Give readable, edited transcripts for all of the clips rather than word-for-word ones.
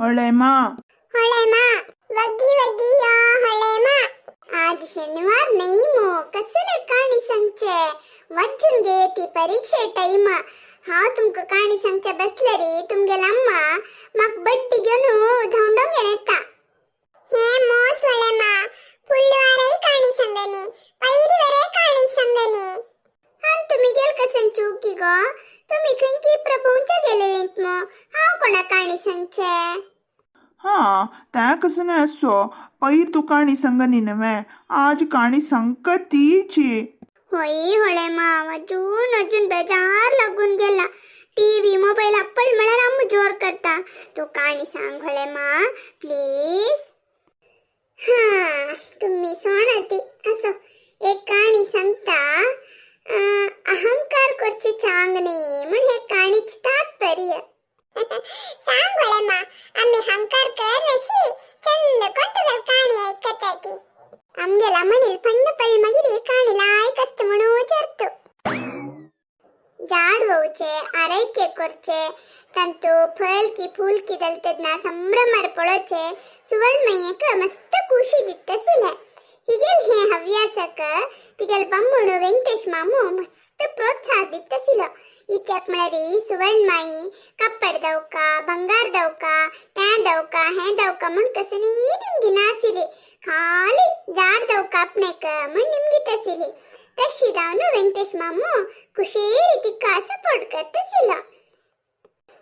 होळेमा. होळेमा, वग्गी वग्गी यो होळेमा. आज शनिवार नाही मो, कसले काणी सांगचे? वच्चून गे ती परीक्षे टाइम. हांव तुमकां काणी सांगचे बसले रे, तुमगेल अम्मा म्हाका बड्डी घेवन धांवडोंक येता. हे मोस होळेमा, फुडले काणी सांगनी, पयली वरे काणी सांगनी. हांव तुमी गेल कसन चुकी गो? तुमी खंय की भोंवचे गेलेलीत मो, हांव कोणा काणी सांगचे? हा, त्या कसं असो, पैर तू काणी सांगनी नव्हे, आज काणी सांगत तीची. होय होळेमा, अजून अजून बेजार लागून गेला. टीव्ही मोबाईल अप्पल म्हळ्यार आम जोर करता. तू काणी सांग होळेमा, प्लीज. हा, तुम्ही सोणती. असो, एक काणी सांगता. अहंकार करचे चांग नाही म्हण हे काणीच तात्पर्य. सांग होळेमा, आम्ही हंकार कर अशी चंद कोण तुगेल काणी ऐकता ती. आमगेला म्हणील पण्ण पळ मागीर काणी लायक आसता म्हणून विचारतो. झाड वोवचे, आरोग्य करचे, तांतू फल की फूल की दलतेतना संभ्रमार पळोवचे सुवर्णमयेक मस्त खुशी दिता आशिल्लें. हिगेल हे हव्यासक तिगेल बम्मणू वेंकटेश मामू मस्त प्रोत्साह दिता आशिल्लो. इत्याक म्हळ्यार सुवर्णमाई कप्पड दवका, ಬಂಗಾರ दवका, तें दवका, हें दवका म्हूण कसली निमगी नाशिल्ली. खाली झाड दवका आपणेक म्हूण निमगीत आशिल्ली. तशी जावन वेंकटेश मामू खुशेरी तिका सपोर्ट करता आशिल्लो.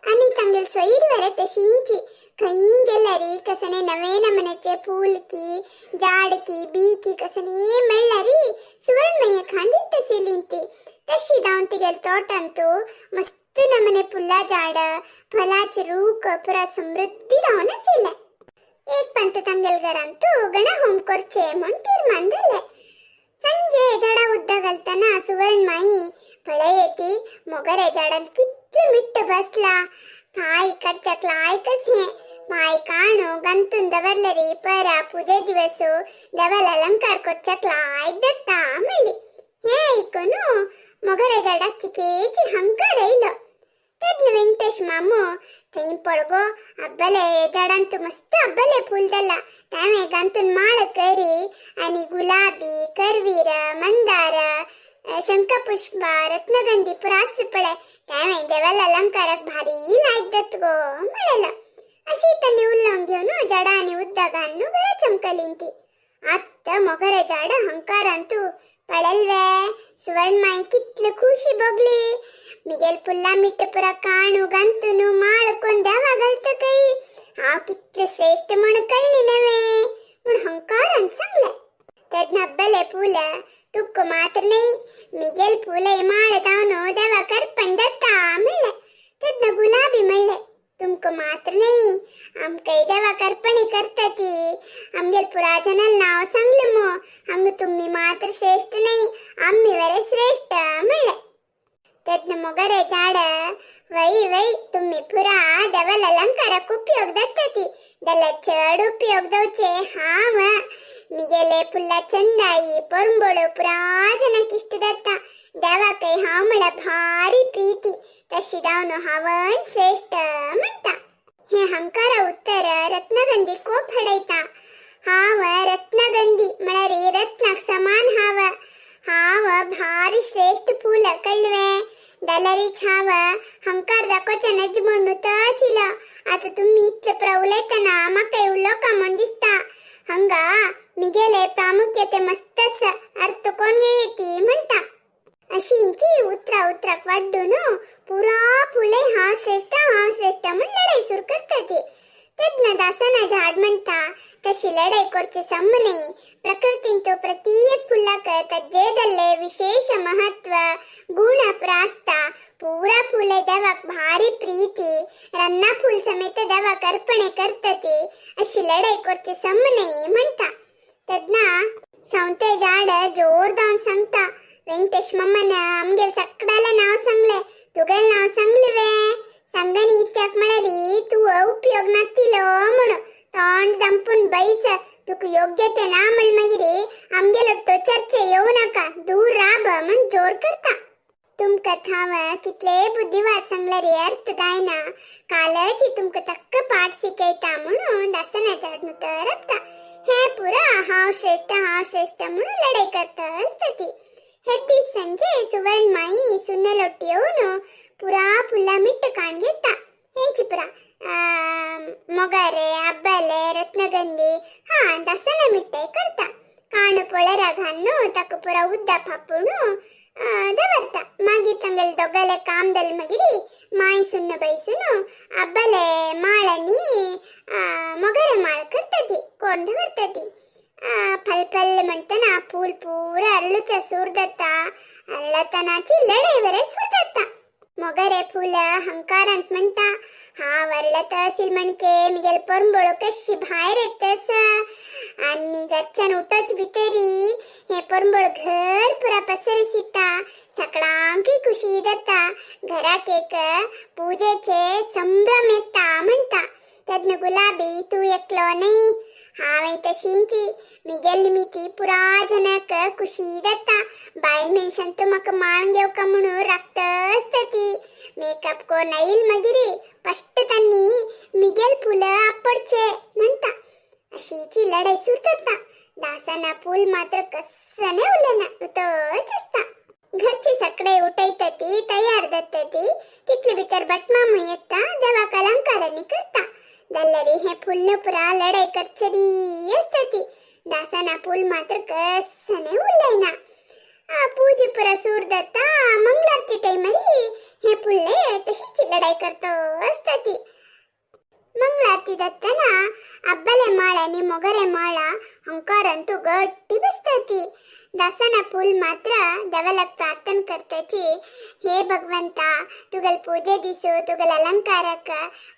आनी तांगेल सोयीर तशींची खंय गेल्यार कसने नवे नमनेचे फूल की झाड की बी की कसने मेळ्ळारी सुवर्णमय खांदीत आशिल्ली ती. तशी जावन तिगेल तोटांतू मस्त नमने फुलां झाड, फलाचे रूख पुरा समृद्धी जावन आशिल्लें. एक पंत तांगेल घरांतू गणहोम करचे म्हूण तीर्मान जालें. संजे झाडा उद्दा घालतना सुवर्णमाई पळय ती मोगरे झाडांत कितले मिट्ट बसला. पाय काडच्याक लायकच हें. माय काणू गंतून दवरलेरी परा पुजे दिवस देवाल अलंकार करच्याक लायक जाता म्हणली. हें आयकून मोगरे झाडाक चिकेची हंकार आयलो. तेन्ना वेंकटेश मामू थंय पळगो, अब्बले झाडांत मस्त अब्बले फूल दल्ला, तांवें गंतून माळ करी आनी गुलाबी, करवीर, मंदार, शंखपुष्प, रत्नगंधी पुरा आसा पळय, तांवें देवाल अलंकाराक भारी लायक जाता गो म्हणलेलो. अशी तांणी उलोवंक घेवन झाडां आनी उदक घालून घरा चमकलीं ती. आत्तां मोगरे झाड हंकारांतू पळयल्वे सुवर्णमाई कितले खुशी भोगली. मिगेल पुल्ला मिट्ट पुरा काणू गंतून माळ कोण देवा घालता कई, हांव कितले श्रेष्ठ म्हूण कळ्ळी नव्हे म्हूण हंकारान सांगलें. तेन्ना अब्बले फूल तुक्क मात्र न्ही, मिगेल फुलय माळ जावन देवाक अर्पण जाता म्हणलें. तेन्ना गुलाबी म्हणलें, तुमकां मात्र न्ही, आमकांय देवाक अर्पणी करता ती. आमगेल पुराजनाल नांव सांगलें मो, हांगा तुमी मात्र श्रेष्ठ न्ही, आमी वरे श्रेष्ठ म्हणलें. तेन्ना मोगरे झाड, वय वय, तुमी पुरा देवाल अलंकाराक उपयोग जाता ती, जाल्यार चड उपयोग जावचे हांव. मिगेले फुलां चंदाई परंबळ पुरा जनांक इश्ट जाता. देवाकय हांव म्हळ्यार भारी प्रीती. तशी जावन हांवन श्रेष्ठ म्हणटा. हे हंकारा उत्तर रत्नगंधी कोप हाडयता. हांव रत्नगंधी म्हळ्यार रत्नाक समान हांव. हांव भारी श्रेष्ठ फूल, कळ्ळें? जाल्यारीच हांव हंकार दाखोवचें नज म्हूण आशिल्लो. आतां तुमी इतले पुरा उलयतना म्हाका उलोवका म्हूण दिसता. हंगा मिगेले प्रामुख्यते मस्त आसा, अर्थ कोण घेयती म्हणटा. अशींची उतरां उतराक वाड्डून पुरा फुले हांव श्रेष्ठ, हांव श्रेष्ठ म्हूण लढाई सुरू करता ती. तेन्ना दासना झाड म्हणटा, तशी लढाई करची सम न्ही. प्रकृतींत प्रत्येक फुलाक तज्जे जाल्ले विशेष महत्व गुण आसता. पुरा फुले देवाक भारी प्रीती, रन्ना फूल समेत देवाक अर्पणे करता ती. अशी लढाई करची सम न्ही म्हणटा. तेन्ना शेवतें झाड जोर जावन सांगता, वेंकटेश मम्मान आमगेल सगळ्याला नाव सांगले, तुगेल नाव सांगले वे? सांगनी इत्याक म्हळ्यार तूं उपयोग नातिलो म्हणून. तोंड दंपून बैस. तुका योग्य ते ना म्हण मागीर आमगेल चर्चे येवं नाका, दूर राब म्हण जोर करता. तुमकां थाव कितले बुद्धिवाद सांगल्यार अर्थ जायना. कालच तुमकां तक्क पाठ शिकयता म्हणून दासना झाड तर रपता. हे पुरा हांव श्रेष्ठ हांव श्रेष्ठ म्हणून लढाई करता आसता ती. हे दीस संजे सुवर्ण माई सुन्नेलೊಟ್ಟಿ येवन पुरा फुला मिट्ट काण घेता. हेंची पुरा ಮೊಗರೆ ಅಬ್ಬಲೆ ರತ್ನಗಂಧಿ ಹಾ ದಸನ ಮಿಠಾಯಿ करता. काणू पळेरा घालून ताका पुरा उद्दा फापून दवरता. मागीर तांगेले दोगाले काम जालें मागीर माय सुन्न बैसून अब्बले माळांनी मोगरे माळ करता ती कोण दवरता ती. फल फल म्हणटना फूल पुरा अरळूच्या सूर जाता. अरळतनाची लढाई वरे सूर जाता. ಮೊಗರೆ फूल हंकारांत म्हणटा, हांव अरळत असील म्हणके मिगेल परंबळ कशी भायर येतस आनी घरच्यान उठच भितरी हे परंबळ घर पुरा पसरसिता, सगळ्यांकय खुशी जाता, घराक एक पुजेचे संभ्रम येता म्हणटा. तेन्ना गुलाबी तूं एकलो न्हय, हांवें तशींची मिगेल निमिती पुरा जनाक खुशी जाता. बायल मनशान तूं म्हाका माळ घेवका म्हणून राखता आसता ती. मेकअप कोण येईल मागीर फस्ट तांणी मिगेल फुलं आपडचे म्हणटा. अशीची लढाई सुरू जाता. दासाना फूल मात्र कसं उलयना, उतच आसता. घरची सगळे उठयता ती तयार जाता ती. तितले भितर भटमामू येता, देवाक अलंकारांनी करता. जाल्यार हे फुल्ल पुरा लढाई करचेरी आसता ती. दासाना फूल मात्र कसं उलयना. पूजे पुरा सूर जाता. मंगलारती टायमारी हे फुल्ले तशीच लढाई करतो आसता ती. मंगलारती जातना अब्बले माळ आनी मोगरे माळा हंकारांतू गट्टी बसता ती. दासाना फूल मात्र देवाक प्रार्थना करताची, हे भगवंता, तुगल पूजे दिसू तुगल अलंकारक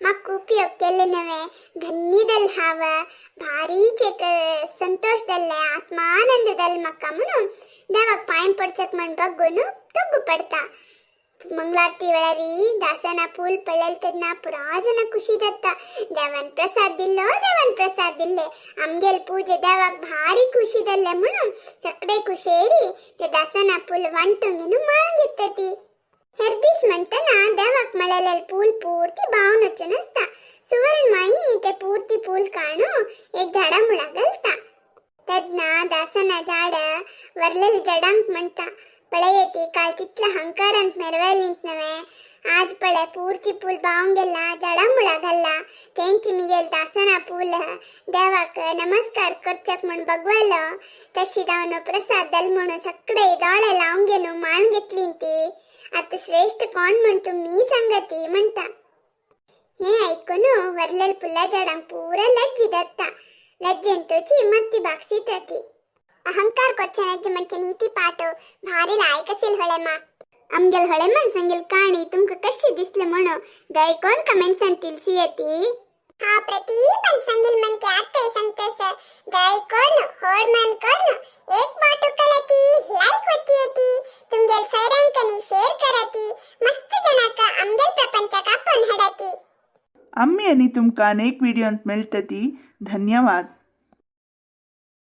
म्हाका उपयोग केल्ले नव्हे धन्य दल हाव, भारीच एक संतोष दल्ले, आत्मानंद दल म्हाका म्हणून देवाक पांय पडचेक म्हण बग्गून तग्गू पडता. मंगलारती वेळारी दासाना फूल पळयलें तेन्ना पुरा जन खुशी जाता. देवान प्रसाद दिल्लो, देवान प्रसाद दिल्ले, आमगेल पूजे देवाक भारी खुशी जाल्ले म्हणून सगळे खुशेरी ते दासाना फूल वांटून घेवन माळ घेता ती. हेर दीस म्हणटना देवाक मेळलेले फूल पुर्ती बावन वचून आसता. सुवर्ण माई ते पुर्ती फूल काणू एक झाडा मुळा घालता. तेन्ना दासना झाड वरलेले झाडांक म्हणटा, पळयती काल तितल्या हंकारांत मेरवेलींत नव्हे, आज पळय पुर्ती फूल बावून गेला, झाडा मुळा घाल्ला. तेंची मिगेल दासना फूल देवाक नमस्कार करच्याक म्हण बगवलो, तशी जावन प्रसाद दल म्हणून सगळे दोळे लावून घेवन माळ घेतली ती. आता श्रेष्ठ कोण म्हण तुमी सांगती म्हणटा. हे ऐकून वरलेल फुला झाडांक पुरा लज्जी जाता. लज्जेन तुजी मत्ती भागसीता ती. अहंकार ಕೊಚ್ಚನಜ್ಜ ಮಂಚ ನೀತಿ ಪಾಠ ಭಾರಿ ಲಾಯಕ असेल ಹೊಳೆಮ್ಮ. आमगेल ಹೊಳೆಮ್ಮन सांगेल कहाणी तुमका कशी दिसले म्हणून दयकोन कमेंट्सान तिळसी येती. हा प्रति सांगेल म्हणके आत्ते सांगतस, दयकोन होड मन करून एक बोट उकलती, लाईक होती येती, तुमगेल सैरांकनी शेअर करती, मस्त जनाक आमगेल प्रपंचक आपण हडती. ಅಮ್ಮಿ ಅನಿ ತುಮ್ಕ ಅನೇಕ ವಿಡಿಯೋ ಅಂತ ಮೆಳ್ತತಿ. ಧನ್ಯವಾದ.